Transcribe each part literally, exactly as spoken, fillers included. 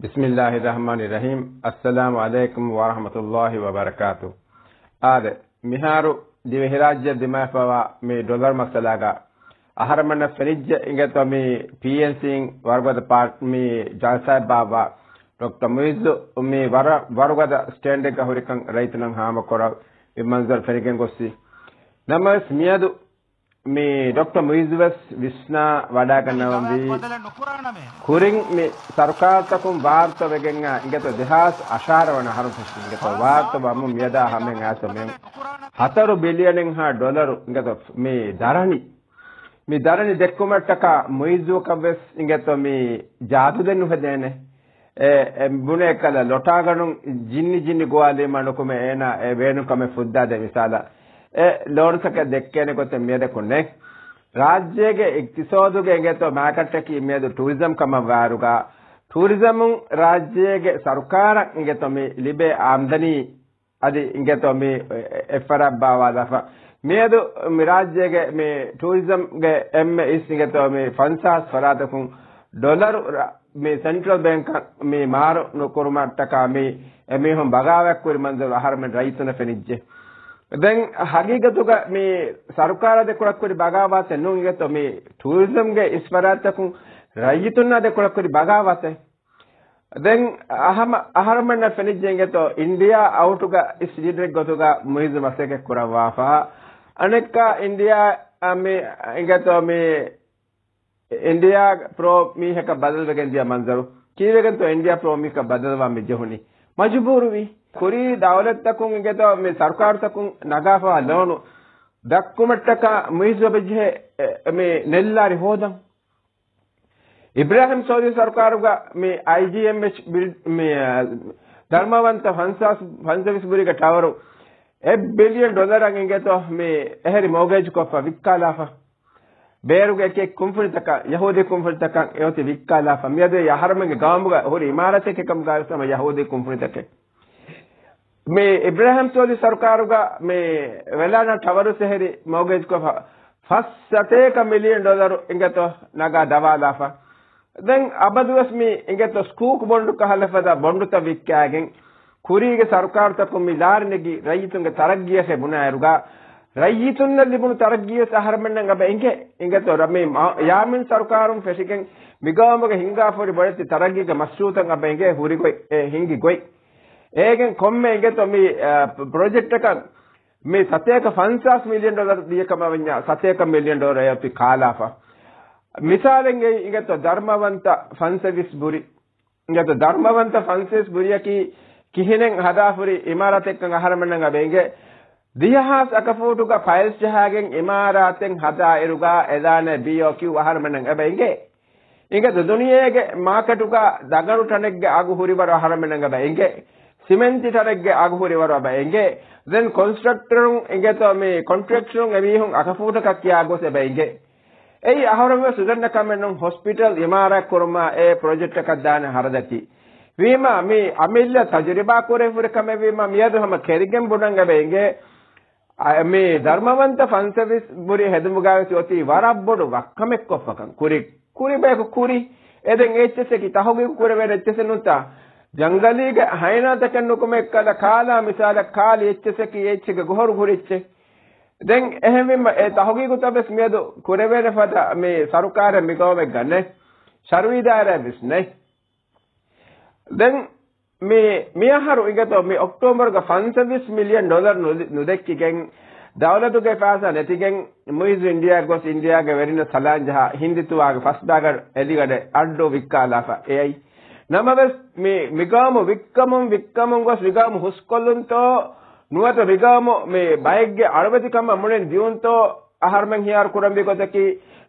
ބިސްމިއްލާހި ރަޙްމާނި ރަޙީމް. އައްސަލާމު ޢަލައިކުމް ވަރަޙްމަތުއްލާހި ވަބަރަކާތު. އާދެ، މިހާރު ދިވެހިރާއްޖެ ދިމާވެފަވާ މި ޑޮލަރު މައްސަލާގަ އަހަރެމެންނަށް ފެނިއްޖެ އިނގޭތޯ މި ޕީއެންސީން ވަރުގަދަ ޕާޓް މި ޖަލްސާއެއް ބާއްވާ ޑޮކްޓަރ މުއިއްޒު މި ވަރަށް ވަރުގަދަ ސްޓޭންޑެއްގަ ހުރިކަން ރައްޔިތުންނަށް ހާމަކުރައްވި މަންޒަރު ފެނިގެން ގޮއްސި. ނަމަވެސް މިއަދު މި ޑޮކްޓަރ މުއިއްޒު ވެސް ވިސްނާ ވަޑައިގަންނަވަންވީ، ކުރިން މި ސަރުކާރުތަކުން ވާރުތަ ވެގެން އާ އިނގޭތޯ ދެހާސް އަށާރަ ވަނަ އަހަރު ފެށި އިނގޭތޯ ވާރުތަ ވަމުން މިއަދާ ހަމައިން އައިސް މި ހަތަރު ބިލިއަނެއްހާ ޑޮލަރު އިނގޭތޯ މި ދަރަނި، މި ދަރަނި ދެއްކުމަށްޓަކާ މުއިއްޒުއަކަށް ވެސް އިނގޭތޯ މި ޖާދު ދެން ނުހެދޭނެ. އެ، އެ ބުނެ އެއްކަލަ ލޮޓާގަނޑުން ޖިންނި ޖިންނި ގޮވާލީމާ ނުކުމެ އޭނާ އެ ބޭނުން ކަމެއް ފުއްދާދޭ މިސާލަށް. އެ ލޯނުތަކެއް ދެއްކޭނެ ގޮތެއް މިއަދަކު ނެތް. ރާއްޖޭގެ އިގްތިސޯދުގެ އިނގޭތޯ މާކެޓަކީ މިއަދު ޓޫރިޒަމް ކަމަށް ވާއިރުގަ، ޓޫރިޒަމުން ރާއްޖޭގެ ސަރުކާރަށް އިނގޭތޯ މި ލިބޭ އާމްދަނީ އަދި އިނގޭތޯ މި އެ-، އެއްފަރާތް ބާވާލާފަ. މިއަދު މި ރާއްޖޭގެ މި ޓޫރިޒަމްގެ އެންމެ އިސް އިނގޭތޯ މި ފަންސާސް ފަރާތަކުން ޑޮލަރު ރ-، މި ސެންޓްރަލް ބޭންކަށް މި މާރު ނުކުރުމަށްޓަކާ މި އެމީހުން ބަޣާވާތްކުރި މަންޒަރު އަހަރުމެން ރައްޔިތުންނަށް ފެނިއްޖެ. ދެން ހަގީގަތުގަ މި ސަރުކާރާ ދެކޮޅަށް ކުރި ބަޣާވާތެއް ނޫން އިނގޭތޯ މި ޓޫރިޒަމްގެ އިސް ފަރާތްތަކުން ރައްޔިތުންނާ ދެކޮޅަށް ކުރި ބަޣާވާތެއް. ދެން އަހަމަ-، އަހަރުމެންނަށް ފެނިއްޖެ އިނގޭތޯ އިންޑިއާ އައުޓުގަ އިސް ލީޑަރެއް ގޮތުގަ މުއިއްޒު މަސައްކަތް ކުރައްވާފަ. އަނެއްކާ އިންޑިއާ އަ، މި އިނގޭތޯ މި އިންޑިއާ ޕްރޯ މީހަކަށް ބަދަލުވެގެން ދިޔަ މަންޒަރު. ކީއްވެގެންތޯ އިންޑިއާ ޕްރޯ މީހަކަށް ބަދަލުވާން މި ޖެހުނީ؟ މަޖުބޫރުވީ. ކުރީ ދައުލަތްތަކުން އިނގޭތޯ މި ސަރުކާރުތަކުން ނަގާފަވާ ލޯނު ދައްކުމަށްޓަކާ މުއިއްޒު އެބަޖެހޭ އެ، މި ނެއްލާރި ހޯދަން. އިބްރާހިމް ސޯލިހު ސަރުކާރުގަ މި އައިޖީއެމްއެޗް ބިލް-، މި، އަ، ދަރުމަވަންތަ ފަންސާސް، ފަންސަވީސް ބުރީގެ ޓަވަރު އެއް ބިލިއަން ޑޮލަރަށް އިނގޭތޯ މި އެހެރި މޯގޭޖް ކޮށްފަ ވިއްކާލާފަ. ބޭރުގެ އެކި ކުންފުނިތަކަށް، ޔަހޫދީ ކުންފުނިތަކަށް އެއޮތީ ވިއްކާލާފަ. މިއަދު އެ އަހަރުމެންގެ ގައުމުގަ ހުރި އިމާރާތެއް ކަމުގައި ވެސް ހަމަ ޔަހޫދީ ކުންފުނިތަކެއް. މި އިބްރާހިމް ސޯލިހު ސަރުކާރުގަ މި ވެލާނާ ޓަވަރު އެހެރި މޯގޭޖް ކޮށްފަ ފަސް ސަތޭކަ މިލިއަން ޑޮލަރު އިނގޭތޯ ނަގާ ދަވާލާފަ. ދެން އަބަދުވެސް މި އިނގޭތޯ ސްކޫކް ބޮންޑު ކަހަލަ ފަދަ ބޮންޑުތައް ވިއްކާގެން ކުރީގެ ސަރުކާރުތަކުން މި ލާރި ނެގި ރައްޔިތުންގެ ތަރައްގީއަށް ބުނާއިރުގަ، ރައްޔިތުންނަށް ލިބުނު ތަރައްގީވެސް އަހަރެމެންނަށް އެބަ އެނގޭ. އިނގޭތޯ ރަ-، މި މާ-، ޔާމީން ސަރުކާރުން ފެށިގެން މިގައުމުގަ ހިންގާފަ ހުރި ބޮޑެތި ތަރައްގީގެ މަޝްރޫއުތައް އެބަ އެނގޭ ހުރި ގޮތް، އެ ހިނގި ގޮތް. އޭގެން ކޮންމެ އިނގޭތޯ މި، އަ، ޕްރޮޖެކްޓަކަށް މި ސަތޭކަ ފަންސާސް މިލިއަން ޑޮލަރު ދިޔަ ކަމަށް ވަންޏާ ސަތޭކަ މިލިއަން ޑޮލަރު އެއޮތީ ކާލާފަ. މިސާލެއްގައި އިނގޭތޯ ދަރުމަވަންތަ ފަންސަވީސް ބުރި، އިނގޭތޯ ދަރުމަވަންތަ ފަންސަވީސް ބުރިއަކީ ކިހިނެއް ހަދާފަ ހުރި އިމާރާތެއްކަން އަހަރެމެންނަށް އެބަ އެނގޭ. ދިހަ ހާސް އަކަފޫޓުގަ ޕައިލްސް ޖަހާގެން އިމާރާތެއް ހަދާއިރުގަ އެދާނެ ބީއޯކިއު އަހަރެމެންނަށް އެބަ އެނގޭ. އިނގޭތޯ ދުނިޔޭގެ މާކެޓުގަ ދަގަނޑު ޓަނެއްގެ އަގު ހުރިވަރު އަހަރެމެންނަށް އެބަ އެނގޭ. ސިމެންތި ޓަނެއްގެ އަގު ހުރިވަރު އެބަ އެނގޭ. ދެން ކޮންސްޓްރަކްޓަރުން އިނގޭތޯ މި ކޮންޓްރެކްޓަރުން އެމީހުން އަކަފޫޓަކަށް ކިޔާ ގޮސް އެބަ އެނގޭ. އެއީ އަހަރެން ވެސް ދަންނަ ކަމެއް ނޫން، ހޮސްޕިޓަލް އިމާރާތް ކުރުމާ އެ ޕްރޮޖެކްޓަކަށް ދާނެ ހަރަދަކީ. ވީމާ މި އަމިއްލަ ތަޖުރިބާ ކުރެ ހުރި ކަމެއް ވީމާ މިއަދު ހަމަ ކެރިގެން ބުނަން އެބަ އެނގޭ. އަ، މި ދަރުމަވަންތަ ފަންސަވީސް ބުރި ހެދުމުގައި ވެސް އޮތީ ވަރަށް ބޮޑު ވައްކަމެއް ކޮށްފަކަން. ކުރި، ކުރި ބަޔަކު ކުރި. އެ ދެން އެއްޗެސްއަކީ ތަހުގީގު ކުރެވޭނެ އެއްޗެސެއް ނޫންތާ. ޖަންގަލީގެ ހައިނާތަކެއް ނުކުމެ އެއްކަލަ ކާލާ މިސާލަށް ކާލި އެއްޗެސްއަކީ އެއްޗެއްގެ ގޮހޮރު ހުރި އެއްޗެއް. ދެން އެހެންވީމަ އެ ތަހުގީގުތައް ވެސް މިއަދު ކުރެވޭނެ ފަދަ މި ސަރުކާރެއް މިގައުމެއްގަ ނެތް. ޝަރުއީ ދާއިރާއެއް ވެސް ނެތް. ދެން މި، މިއަހަރު އިނގޭތޯ މި އޮކްޓޯބަރުގަ ފަންސަވީސް މިލިއަން ޑޮލަރު ނު-، ނުދެއްކިގެން، ދައުލަތުގެ ފައިސާ ނެތިގެން، މުއިއްޒު އިންޑިއާ ގޮސް އިންޑިއާގެ ވެރިންނަށް ސަލާން ޖަހާ ހިންދި ތުވާގެ ފަސް ބާގަޑު އެލިގަޑެއް އައްޑޫ ވިއްކާލާފަ އެއައީ. ނަމަވެސް، މި، މިގައުމު ވިއްކަމުން، ވިއްކަމުން ގޮސް މިގައުމު ހުސްކޮށްލުންތޯ، ނުވަތަ މިގައުމު މި ބައެއްގެ އަޅުވެތިކަމަށް މުޅިން ދިއުންތޯ، އަހަރުމެން ހިޔާރު ކުރަންވީ ގޮތަކީ،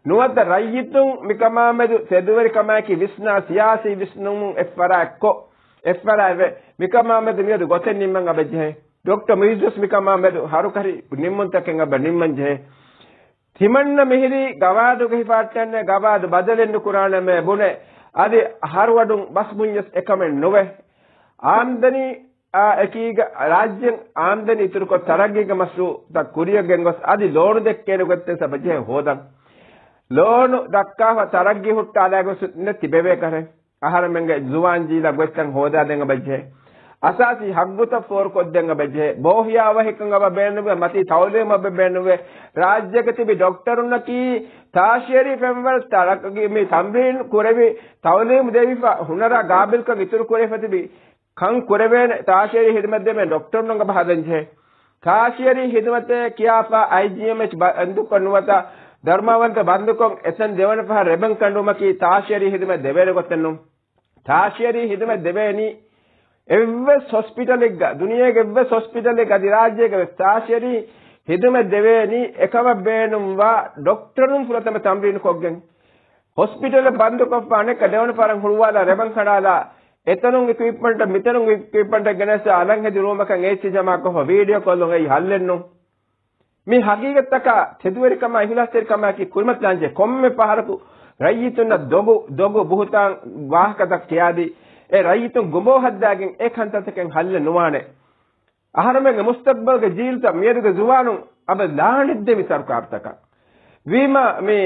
ނުވަތަ ރައްޔިތުން މިކަމާމެދު ތެދުވެރިކަމާއެކީ ވިސްނާ ސިޔާސީ ވިސްނުމުން އެއްފަރާތްކޮށް، އެއްފަރާތްވެ، މިކަމާމެދު މިއަދު ގޮތެއް ނިންމަން އެބަ ޖެހޭ. ޑޮކްޓަރ މުއިއްޒު ވެސް މިކަމާމެދު ހަރުކަށި ނިންމުންތަކެއް އެބަ ނިންމަން ޖެހޭ. ތިމަންނަ މިހިރީ ގަވާދުގެ ހިފާއްޓަންނެ ގަވާދު ބަދަލެއް ނުކުރާނަމޭ ބުނެ، އަދި ހަރުވަޑުން ބަސް ބުންޏަސް އެކަމެއް ނުވޭ. އާމްދަނީ އާ އެކީގަ ރާއްޖެން އާމްދަނީ އިތުރުކޮށް ތަރައްގީގެ މަޝްރޫއުތައް ކުރިއަށް ގެންގޮސް އަދި ލޯނު ދެއްކޭނެ ގޮތްތައް ސަބަޖެހެ ހޯދަން. ލޯނު ދައްކާފަ ތަރައްގީ ހުއްޓާލާ ގޮސް ނެތި ބެވޭ ކަރެއް. އަހަރެމެންގެ ޒުވާން ޖީލަށް ގޮތްތައް ހޯދާދޭން އެބަޖެހޭ. އަސާސީ ހައްގުތައް ފޯރުކޮށްދޭން އެބަޖެހޭ. ބޯހިޔާވަހިކަން އެބަ ބޭނުންވޭ، މަތީ ތައުލީމު އެބަ ބޭނުންވޭ. ރާއްޖޭގަ ތިބި ޑޮކްޓަރުންނަކީ ތާޝިއަރީ ފެންވަރު ތަރައްގީ މި ތަމްރީން ކުރެވި، ތައުލީމު ދެވިފަ، ހުނަރާ ގާބިލްކަން އިތުރު ކުރެވިފަ ތިބި ކަން ކުރެވޭނެ ތާޝިއަރީ ހިދުމަތް ދެވޭނެ ޑޮކްޓަރުންނަށް އެބަ ހަދަންޖެހޭ. ތާޝިއަރީ ހިދުމަތޭ ކިޔާފަ އައިޖީއެމްއެޗް ބަންދުކޮށް ނުވަތަ ދަރުމަވަންތަ ބަންދުކޮށް އެތަން ދެވަނަ ފަހަރު ރެބަން ކަނޑުވުމަކީ ތާޝިއަރީ ހިދުމަތް ދެވޭނެ ގޮތެއް ނޫން. ތާޝިއަރީ ހިދުމަތް ދެވޭނީ އެއްވެސް ހޮސްޕިޓަލެއްގަ، ދުނިޔޭގެ އެއްވެސް ހޮސްޕިޓަލެއްގަ އަދި ރާއްޖޭގެ ވެސް ތާޝިއަރީ ހިދުމަތް ދެވޭނީ އެކަމަށް ބޭނުންވާ ޑޮކްޓަރުން ފުރަތަމަ ތަމްރީނު ކޮށްގެން. ހޮސްޕިޓަލެއް ބަންދުކޮށްފަ އަނެއްކާ ދެވަނަ ފަހަރަށް ހުޅުވާލާ ރެބަން ކަނޑާލާ އެތަނުން އިކްއިޕްމަންޓެއް މިތަނުން އިކްއިޕްމަންޓެއް ގެނެސް އަލަށް ހެދި ރޫމަކަށް އެއްޗި ޖަމާކޮށްފަ ވީޑިއޯ ކޮލުން އެއީ ހައްލެއް ނޫން. މި ހަގީގަތްތަކާ ތެދުވެރިކަމާ އިހުލާސްތެރިކަމާއެކީ ކުރިމަތިލާންޖެހޭ ކޮންމެ ފަހަރަކު ރައްޔިތުންނަށް ދޮގު، ދޮގު ބުހުތާން ވާހަކަތައް ކިޔާދީ، އެ ރައްޔިތުން ގުނބޯ ހައްދާގެން އެ ކަންތައްތަކެއް ހައްލެއް ނުވާނެ. އަހަރުމެންގެ މުސްތަގްބަލްގެ ޖީލްތައް މިއަދުގެ ޒުވާނުން އަބަދު ލާނެތްދެވި ސަރުކާރުތަކަށް. ވީމާ މި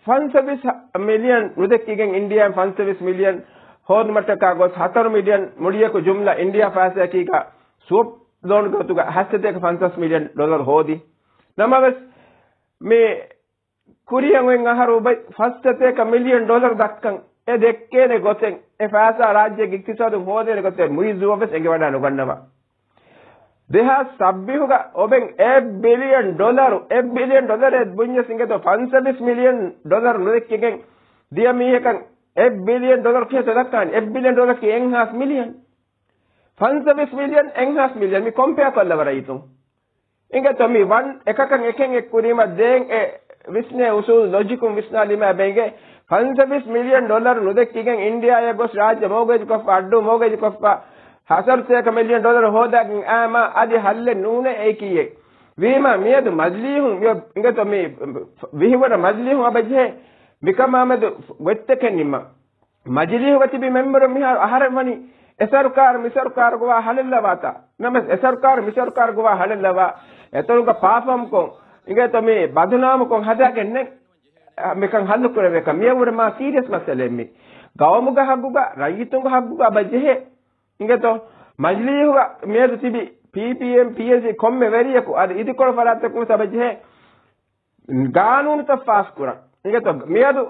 ފަންސަވީސް މިލިއަން ނުދެއްކިގެން އިންޑިއާއިން ފަންސަވީސް މިލިއަން ހޯދުމަށްޓަކާ ގޮސް ހަތަރު މިލިއަން މުޅިއަކު ޖުމްލަ އިންޑިއާ ފައިސާއަކީގަ ސްވޮޕް ލޯން ގޮތުގަ ހަތްސަތޭކަ ފަންސާސް މިލިއަން ޑޮލަރު ހޯދި. ނަމަވެސް، މި ކުރިއަށް އޮތް އަހަރު އުބައި ފަސްސަތޭކަ މިލިއަން ޑޮލަރު ދައްކަން އެ ދެއްކޭނެ ގޮތެއް، އެ ފައިސާ ރާއްޖޭގެ އިޤްތިޞާދުން ހޯދޭނެ ގޮތެއް މުއިއްޒުއަށް ވެސް އެނގިވަޑާ ނުގަންނަވާ. ދެހާސް ސައްބީހުގަ އޮބެން އެއް ބިލިއަން ޑޮލަރު، އެއް ބިލިއަން ޑޮލަރެއް ބުންޏަސް އިނގޭތޯ ފަންސަވީސް މިލިއަން ޑޮލަރު ނުދެއްކިގެން ދިޔަ މީހަކަށް އެއް ބިލިއަން ޑޮލަރު ކިހިނެއްތޯ ދައްކާނީ؟ އެއް ބިލިއަން ޑޮލަރަކީ އެއްހާސް މިލިއަން. ފަންސަވީސް މިލިއަން އެއްހާސް މިލިއަން މި ކޮމްޕެއާ ކޮށްލަވަ ރައްޔިތުން. އިނގޭތޯ މި ވަން އެކަކަށް އެކެއް އެއްކުރީމަ ދޭން އެ ވިސްނޭ އުސޫލު ލޮޖިކުން ވިސްނާލީމަ އެބަ އިނގޭ. ފަންސަވީސް މިލިއަން ޑޮލަރު ނުދެއްކިގެން އިންޑިއާއަށް ގޮސް ރާއްޖެ މޯގޭޖް ކޮށްފަ، އައްޑޫ މޯގޭޖް ކޮށްފަ، ހަތަރު ސަތޭކަ މިލިއަން ޑޮލަރު ހޯދާގެން އާމަ އަދި ހައްލެއް ނޫނޭ އެއީކީއެއް. ވީމާ މިއަދު މަޖިލީހުން މި އިނގޭތޯ މި ވިހިވަނަ މަޖިލީހުން އަބަޖެހޭ މިކަމާމެދު ގޮތްތަކެއް ނިންމަން. މަޖިލީހުގަ ތިބި މެމްބަރުން މިހާރު އަހަރެން ވަނީ އެ ސަރުކާރު މި ސަރުކާރުގަވާ ހަޅެއްލަވާތާ. ނަމަވެސް އެ ސަރުކާރު މި ސަރުކާރުގަވާ ހަޅެއްލަވާ އެތަނުގަ ޕާފާމްކޮށް އިނގޭތޯ މި ބަދުނާމުކޮށް ހަދާގެންނެއް މިކަން ހައްލު ކުރެވޭކަށް މިއަށްވުރެ މާ ސީރިއަސް މައްސަލައެއް މި. ގައުމުގެ ހައްގުގަ ރައްޔިތުންގެ ހައްގުގަ އަބަޖެހޭ. އިނގޭތޯ މަޖިލީހުގަ މިއަދު ތިބި ޕީޕީއެމް، ޕީއެސްޑީ ކޮންމެ ވެރިޔަކު އަދި އިދިކޮޅު ފަރާތްތަކުން ވެސް އަބަޖެހޭ. ގާނޫނުތައް ފާސްކުރަން. އިނގޭތޯ، މިއަދު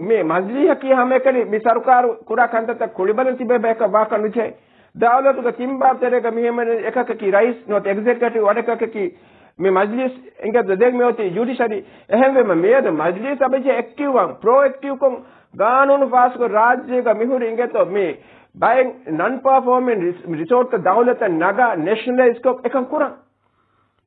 މި މަޖިލީހަކީ ހަމައެކަނި މި ސަރުކާރު ކުރާ ކަންތައްތައް ކުޅިބަލަން ތިބޭ ބަޔަކަށް ވާކަށް ނުޖެހޭ. ދައުލަތުގެ ތިން ބާރު ތެރޭގަ މިހެމެން އެކަކަކީ ރައީސް ނުވަތަ އެގްޒެކެޓިވް، އަނެކަކަކީ މި މަޖިލީސް. އިނގޭތޯ ދެން މިއޮތީ ޖުޑިޝަރީ. އެހެންވީމަ މިއަދު މަޖިލީސް އަބަޖެ އެކްޓިވްވާން، ޕްރޯއެކްޓިވްކޮށް ގާނޫނު ފާސްކޮށް ރާއްޖޭގަ މިހުރި އިނގޭތޯ މި ބައެއް ނަން ޕަރފޯމިން ރިސޯޓްތައް ދައުލަތަށް ނަގާ ނެޝަނަލައިޒްކޮށް އެކަން ކުރަން.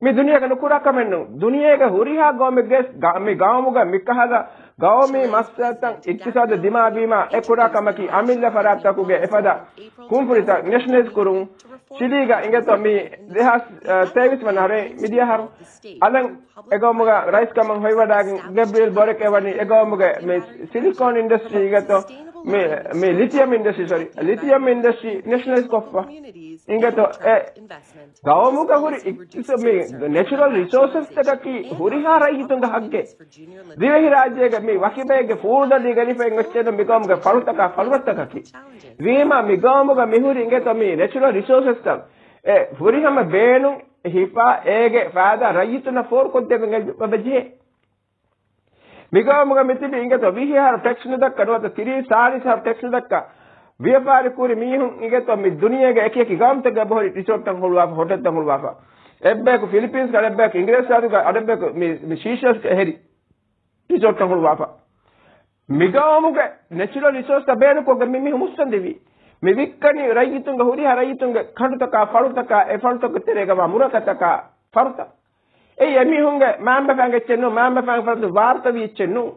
މި ދުނިޔޭގަ ނުކުރާ ކަމެއް ނޫން. ދުނިޔޭގެ ހުރިހާ ގައުމެއްގެ ގަ-، މި ގައުމުގަ މިކަހަލަ ގައުމީ މައްސަލަތައް އިޤްތިޞާދަށް ދިމާވީމާ އެ ކުރާ ކަމަކީ އަމިއްލަ ފަރާތްތަކުގެ އެފަދަ ކުންފުނިތައް ނެޝަނަލައިޒް ކުރުން. ޗިލީގަ އިނގޭތޯ މި ދެހާސް ތޭވީސް ވަނަ އަހަރު މިދިޔަ އަހަރު އަލަން އެގައުމުގަ ރައީސް ކަމަށް ހޮވިވަޑައިގެން ގެބްރިއެލް ބޮރެކް އެ ވަނީ އެގައުމުގެ މި ސިލިކޯން އިންޑަސްޓްރީ އިނގޭތޯ މި، މި ލިތިއަމް އިންޑަސްޓްރީ، ސޮރީ، ލިތިއަމް އިންޑަސްޓްރީ ނެޝަނަލައިޒް ކޮށްފަ. އިނގޭތޯ އެ ގައުމުގަ ހުރި އިޤްތިޞ-، މި ނެޗުރަލް ރިސޯސަސްތަކަކީ ހުރިހާ ރައްޔިތުންގެ ހައްގެއް. ދިވެހިރާއްޖޭގެ މި ވަކި ބައެއްގެ ފޫލްދަނޑި ގެނެފައި އޮތްޗެއް ނޫން މި ގައުމުގެ ފަޅުތަކާ ފަޅުރަށްތަކަކީ. ވީމާ މި ގައުމުގަ މިހުރި އިނގޭތޯ މި ނެޗުރަލް ރިސޯސަސްތައް އެ ފުރިހަމަ ބޭނުން ހިފާ އޭގެ ފައިދާ ރައްޔިތުންނަށް ފޯރުކޮށްދެވެން އެބަޖެހޭ. މިގައުމުގަ މިތިބި އިނގޭތޯ ވިހި އަހަރު ޓެކްސް ނުދައްކާ ނުވަތަ ތިރީސް ސާޅީސް އަހަރު ޓެކްސް ނުދައްކާ ވިޔަފާރި ކުރި މީހުން އިނގޭތޯ މި ދުނިޔޭގެ އެކި އެކި ގައުމުތަކަށް އެބަހުރި ރިސޯޓްތައް ހުޅުވާފަ، ހޮޓެލްތައް ހުޅުވާފަ. އެއްބަޔަކު ފިލިޕީންސް، އަނެއްބަޔަކު އިނގިރޭސި ރާއްޖޭގަ، އަނެއްބަޔަކު މި، މި ސީޝެލްސްގަ އެހެރި ރިސޯޓްތައް ހުޅުވާފަ. މިގައުމުގެ ނެޗުރަލް ރިސޯސްތައް ބޭނުންކޮށްގެން މި މީހުން މުއްސަނދިވީ. މި ވިއްކަނީ ރައްޔިތުންގެ ހުރިހާ ރައްޔިތުންގެ ކަނޑުތަކާ، ފަޅުތަކާ، އެ ފަޅުތަކުގެ ތެރޭގަވާ މުރަކަތަކާ ފަރުތައް. އެއީ އެމީހުންގެ މައިންބަފައިން އެއްޗެއް ނޫން، މައިންބަފައިން ފަރަތުން ވާރުތަވި އެއްޗެއް ނޫން.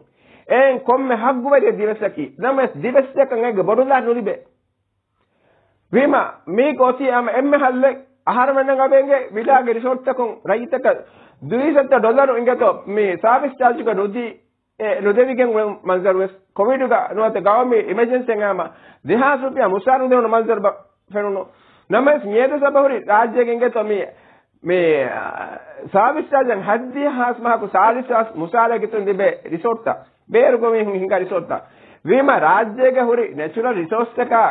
އެއިން ކޮންމެ ހައްގުވެރިއެއް ދިވެއްސަކީ، ނަމަވެސް ދިވެއްސަކަށް އޭގެ ބޮޑުލާ ނުލިބޭ. ވީމާ، މީގެ އޮތީ އަމަ އެންމެ ހައްލެއް އަހަރުމެންނަށް އަބައިގެ ވިލާގެ ރިސޯޓްތަކުން ރައްޔިތަކަށް ދުއިސައްތަ ޑޮލަރު އިނގޭތޯ މި ސާވިސް ޗާޖުގަ ނުދީ، އެ ނުދެވިގެން އުޅެން މަންޒަރު ވެސް ކޮވިޑުގަ ނުވަތަ ގައުމީ އިމަޖެންސީއެއް އައީމަ ދެހާސް ރުފިޔާ މުސާރަ ނުދެވުނު މަންޒަރު ބަ-، ފެނުނު. ނަމަވެސް މިއަދު ސަބަހުރި ރާއްޖޭގެ އިނގޭތޯ މި، މި، އާ، ސާވިސް ޗާޖަށް ހަތްދިހަ ހާސް މަހަކު ސާޅީސް ހާސް މުސާރައެއްގެ އިތުރުން ލިބޭ ރިސޯޓްތައް، ބޭރުގަ މީހުން ހިނގާ ރިސޯޓްތައް. ވީމަ ރާއްޖޭގެ ހުރި ނެޗުރަލް ރިސޯސްތަކާ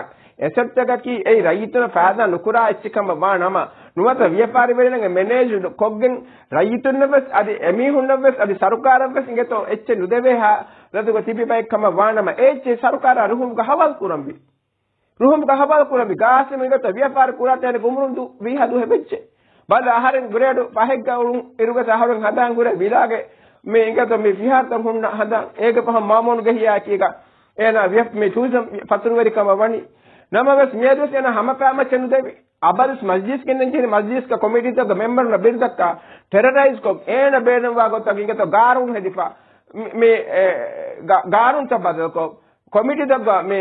އެސެޓްތަކަކީ އެއީ ރައްޔިތުންނަށް ފައިދާ ނުކުރާ އެއްޗެއް ކަމަށް ވާ ނަމަ، ނުވަތަ ވިޔަފާރިވެރިންގެ މެނޭޖް ކޮށްގެން ރައްޔިތުންނަށްވެސް އަދި އެމީހުންނަށްވެސް އަދި ސަރުކާރަށްވެސް އިނގޭތޯ އެއްޗެއް ނުދެވޭ ހާލަތުގަ ތިބި ބައެއް ކަމަށް ވާ ނަމަ، އެ އެއްޗެއް ސަރުކާރާ ރުހުމުގަ ހަވާލު ކުރަންވީ. ރުހުމުގަ ހަވާލު ކުރަންވީ. ގާސިމް އިނގޭތޯ ވިޔަފާރި ކުރާތާނެ ގުމުރުން ދު ވީހާ ދުވަހެއް ވެއްޖެ. ބަލަ އަހަރެން ގްރޭޑު ފަހެއްގަ އުޅުން އިރުގަ އަހަރެން ހަދާން ހުރެ ވިލާގެ މި އިނގޭތޯ މި ފިހާރަތައް ހުންނަ ހަދާން އޭގެ ފަހުން މާމޫނު ގެ ހިޔާ އެކީގަ އޭނާ ވިޔަ-، މި ޓޫރިޒަމް ފަތުރުވެރިކަމަށް ވަނީ. ނަމަވެސް މިއަދުވެސް އޭނާ ހަމަ ފައިމައްޗެއް ނުދެވި. އަބަދުސް މަޖްލިސް ގެންނަން ޖެހެނީ މަޖްލިސްގަ ކޮމިޓީތަކުގެ މެމްބަރުންނަށް ބިރުދައްކާ ޓެރަރައިޒްކޮށް އޭނަ ބޭނުންވާ ގޮތަށް އިނގޭތޯ ގާނޫނު ހެދިފަ މި، މި، އެ، ގާ-، ގާނޫނުތައް ބަދަލުކޮށް ކޮމިޓީތަކުގަ މި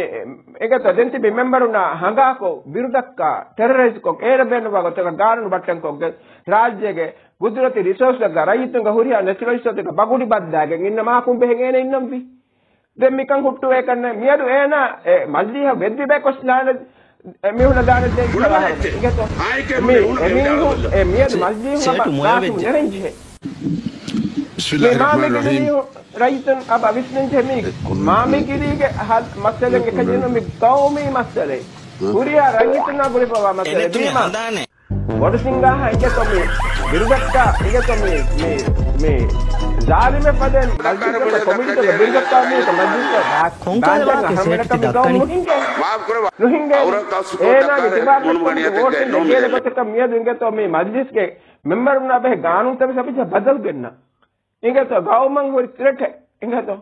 އިނގޭތޯ ދެން ތިބި މެމްބަރުންނާ ހަނގާކޮށް ބިރުދައްކާ ޓެރަރައިޒްކޮށް އޭނަ ބޭނުންވާ ގޮތަކަށް ގާނޫނު ބައްޓަންކޮށްގެން ރާއްޖޭގެ ގުދުރަތީ ރިސޯސްތަކަށް ރައްޔިތުންގެ ހުރިހާ ނެޗުރަލް ރިސޯސްތަކަށް ބަގުޑި ބައްދާގެން އިންނަ މާކުން ބެހެން އޭނަ އިންނަންވީ. ދެން މިކަން ހުއްޓުވޭ ކަންނެ މިއަދު އޭނާ އެ މަޖްލީހަށް ވެއްދިބައި ކޮށްލާނެ އެ މީހުންނަށް ދާނެ ދޭ އިނގޭތޯ؟ މި އެމީހުން އެ މިއަދު މަޖްލީހުން ހަމަ ގާސިމް ނެރެންޖެހޭ. މި މާމިގިރި މީހުން ރައްޔިތުން އަބަ ވިސްނެންޖެހޭ މީ މާމިގިރީގެ ހަ-، މައްސަލައެއް އެކަން މި ގައުމީ މައްސަލައެއް. ހުރިހާ ރައްޔިތުންނާ ގުޅިފަވާ މައްސަލައެއް. ވީމާ ބޮޑު ސިންގާހާ އިނގޭތޯ މި ބިރުދައްކާ، އިނގޭތޯ މި، މި، މި ޒާލިމެއް ފަދައިން މަޖްލިސްގެ ކޮމިޓީތަކުގެ ބިރުދައްކާ މީހަކަށް މަޖްލިސްގެ ކޮންކަހަލަ ވާހަކައެއް ސޭޓް ތި ދައްކަނީ؟ ނުހިނގޭ. ނުހިނގޭ. އޭނާގެ ދިމާކޮށް ވޯޓުން ދޭނެ ގޮތަކަށް މިއަދު އިނގޭތޯ މި މަޖްލިސްގެ މެމްބަރުންނާ ބެހޭ ގާނޫނުތައް ވެސް އަބަދަށް ބަދަލު ގެންނަ. އިނގޭތޯ ގައުމަށް ހުރި ތްރެޓެއް އިނގޭތޯ.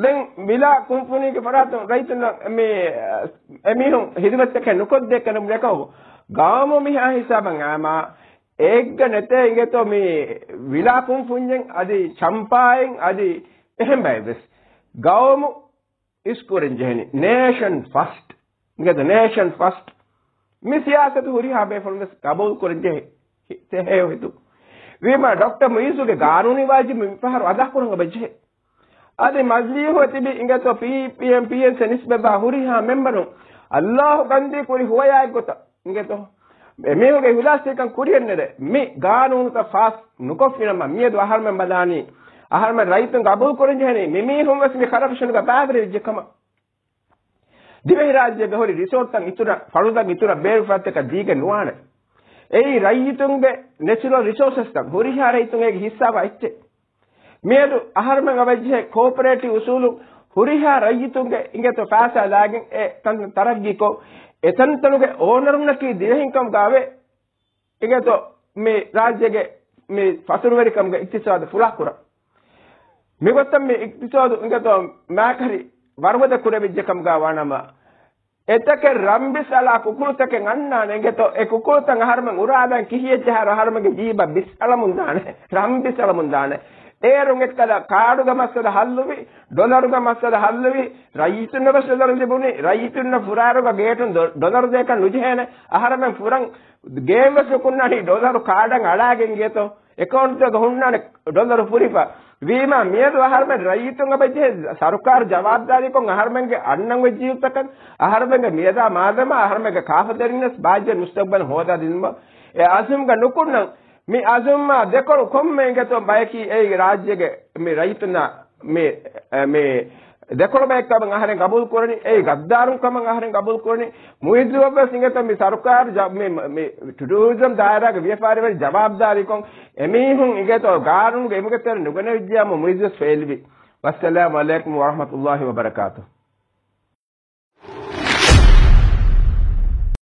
ދެން ވިލާ ކުންފުނީގެ ފަރާތުން ރައްޔިތުންނަށް މި، އެމީހުން ހިދުމަތްތަކެއް ނުކޮށްދޭ ކަން ނެކަމު ގައުމު މިހާ ހިސާބަށް އާމާ އޭގަ ނެތޭ އިނގޭތޯ މި ވިލާ ކުންފުންޏެއް އަދި ޗަމްޕާއެއް އަދި އެހެން ބައެއް ވެސް. ގައުމު އިސްކުރަން ޖެހެނީ ނޭޝަން ފަސްޓް. އިނގޭތޯ ނޭޝަން ފަސްޓް. މި ސިޔާސަތު ހުރިހާ ބޭފުޅުން ވެސް ގަބޫލު ކުރަން ޖެހޭ. ހި-، ޖެހޭ ހިތު. ވީމާ ޑޮކްޓަރ މުއިއްޒުގެ ގާނޫނީ ވާޖިބު މިފަހަރު އަދާކުރަން އެބަޖެހޭ. އަދި މަޖްލީހު ތިބި އިނގޭތޯ ޕީޕީއެމް، ޕީއެންސީ ނިސްބަތްވާ ހުރިހާ މެމްބަރުން އައްލާހު ގަންދީ ކުރި ހުވަޔާއެއްގޮތަށް އިނގޭތޯ އެމީހުންގެ އިހުލާސްތެރިކަން ކުރިއަށް ނެރެ މި ގާނޫނުތައް ފާސް ނުކޮށްފިނަމަ މިއަދު އަހަރުމެން ބަލާނީ، އަހަރުމެން ރައްޔިތުން ގަބޫލު ކުރަން ޖެހެނީ މި މީހުން ވެސް މި ކަރަޕްޝަންގަ ބައިވެރިވެއްޖެ ކަމަށް. ދިވެހިރާއްޖޭގަ ހުރި ރިސޯޓްތައް އިތުރަށް، ފަޅުތައް އިތުރަށް ބޭރުފަރާތްތަކަށް ދީގެން ނުވާނެ. އެއީ ރައްޔިތުންގެ ނެޗުރަލް ރިސޯސަސްތައް ހުރިހާ ރައްޔިތުން އޭގެ ހިއްސާވާ އެއްޗެއް. މިއަދު އަހަރުމެން އަވައްޖެހޭ ކޯޕަރޭޓިވް އުސޫލުން ހުރިހާ ރައްޔިތުންގެ އިނގޭތޯ ފައިސާ ލާގެން އެ ތަންތަން ތަރައްގީކޮށް، އެ ތަންތަނުގެ އޯނަރުންނަކީ ދިވެހިންކަމުގައި އިނގޭތޯ މި ރާއްޖޭގެ މި ފަތުރުވެރިކަމުގެ އިޤްތިޞާދު ފުޅާކުރަން. މިގޮތަށް މި އިޤްތިޞާދު އިނގޭތޯ މާކަރި ވަރުގަދަ ކުރެވިއްޖެ ކަމުގަ ވާނަމަ، އެތަކެއް ރަން ބިސް އަޅާ ކުކުޅުތަކެއް އަންނާނެ އިނގޭތޯ، އެ ކުކުޅުތައް އަހަރުމެން އުރާލަން ކިހިއެއްޗެއް އަހަރު އަހަރުމެންގެ ޖީބަށް ބިސް އަޅަމުން ދާނެ، ރަން ބިސް އަޅަމުން ދާނެ. އޭރުން އެއްކަލަ ކާޑުގެ މައްސަލަ ހައްލުވި، ޑޮލަރުގެ މައްސަލަ ހައްލުވި، ރައްޔިތުންނަށް ވެސް ޑޮލަރު ލިބުނީ، ރައްޔިތުންނަށް ފުރާރުގަ ގޭޓުން ޑޮ-، ޑޮލަރު ދޭކަށް ނުޖެހޭނެ، އަހަރުމެން ފުރަން ގޭން ވެސް ނުކުންނާނީ ޑޮލަރު ކާޑަށް އަޅާގެން އިނގޭތޯ. އެކައުންޓްތަކަށް ހުންނާނެ ޑޮލަރު ފުރިފަ. ވީމާ މިއަދު އަހަރުމެން ރައްޔިތުން އެބަޖެހޭ ސަރުކާރު ޖަވާބުދާރީކޮށް އަހަރުމެންގެ އަންނަން އޮތް ޖީލުތަކަށް އަހަރުމެންގެ މިއަދާ މާދަމާ އަހަރުމެންގެ ކާފަތެރިންނަސް ބާއްޖެ މުސްތަގްބަލް ހޯދާ ދިނުމަށް އެ އަޒުމްގަ ނުކުންނަން. މި އަޒުމްއާ ދެކޮޅު ކޮންމެ އިނގޭތޯ ބަޔަކީ އެއީ ރާއްޖޭގެ މި ރައްޔިތުންނާ މި، މި ދެކޮޅު ބައެއްކަމަށް އަހަރެން ގަބޫލު ކުރަނީ، އެއީ ގައްދާރުން ކަމަށް އަހަރެން ގަބޫލު ކުރަނީ. މުއިއްޒުއަށްވެސް އިނގޭތޯ މި ސަރުކާރު ޖަ-، މި، މި ޓޫރިޒަމް ދާއިރާގެ ވިޔަފާރިވެރި ޖަވާބުދާރީކޮށް އެމީހުން އިނގޭތޯ ގާނޫނުގެ އިމުގެ ތެރެ ނުގެނެވިއްޖެޔާމު މުއިއްޒުވެސް ފެއިލްވި. ވައްސަލާމު ޢަލައިކުމް ވަރަޙްމަތުﷲި ވަބަރަކާތުހު.